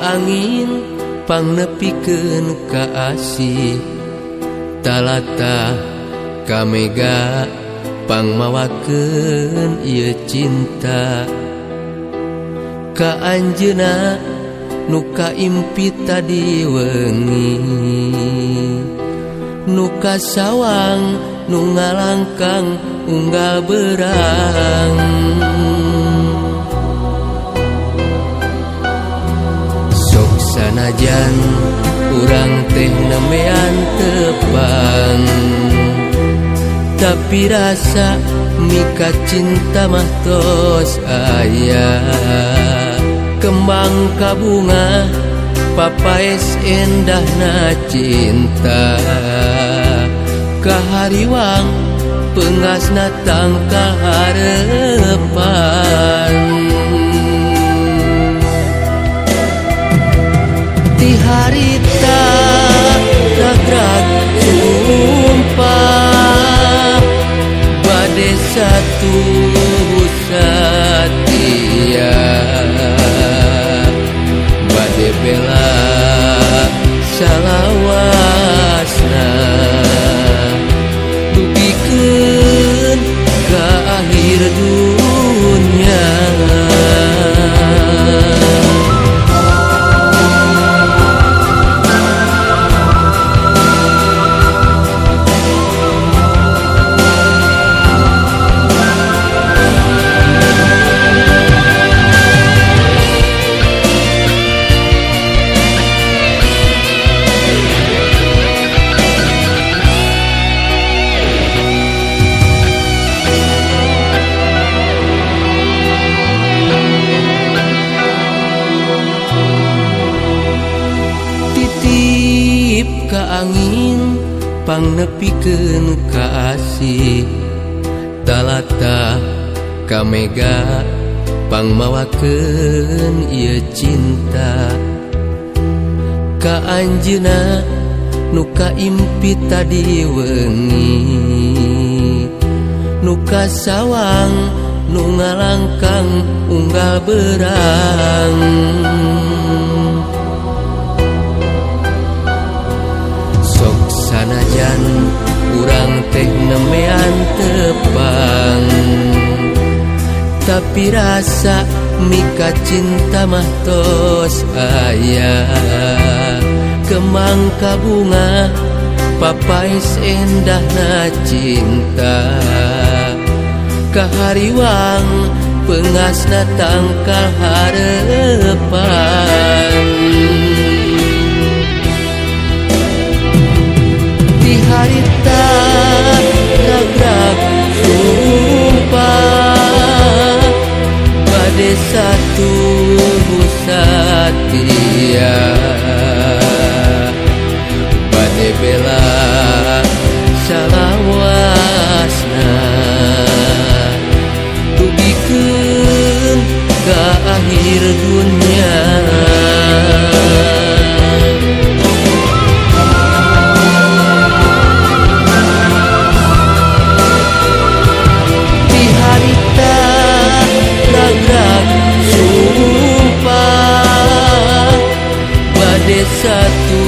ka angin pangnepikeun ka asih, talata ka mega pangmawakeun ieu cinta. Ka anjeunna nu kaimpi tadi wengi, nu kasawang nu ngalangkang unggal berang. Sok sanajan urang teh nembean tepang, tapi rasa mika cinta mah tos aya. Kembang kabunga papaes endahna cinta, kahariwang pengasna tangkal harepan. Ti harita ragrag sumpah, bade satu satia, bade bela salawasna, dugikeun ka akhir dunya. Titip ka angin pangnepikeun ka asih, talata ka mega pangmawakeun ieu cinta. Ka anjeunna nu kaimpi tadi wengi, nu kasawang nu ngalangkang unggal berang. Sok sanajan urang teh nembean tepang, tapi rasa mika cinta mah tos aya. Kembang kabunga papaes endahna cinta, kahariwang pengasna tangkal harepan. Ti harita ragrag sumpah, bade satu satia, bade bela salawasna, dugikeun ka akhir dunya. Ti harita ragrag sumpah, bade satu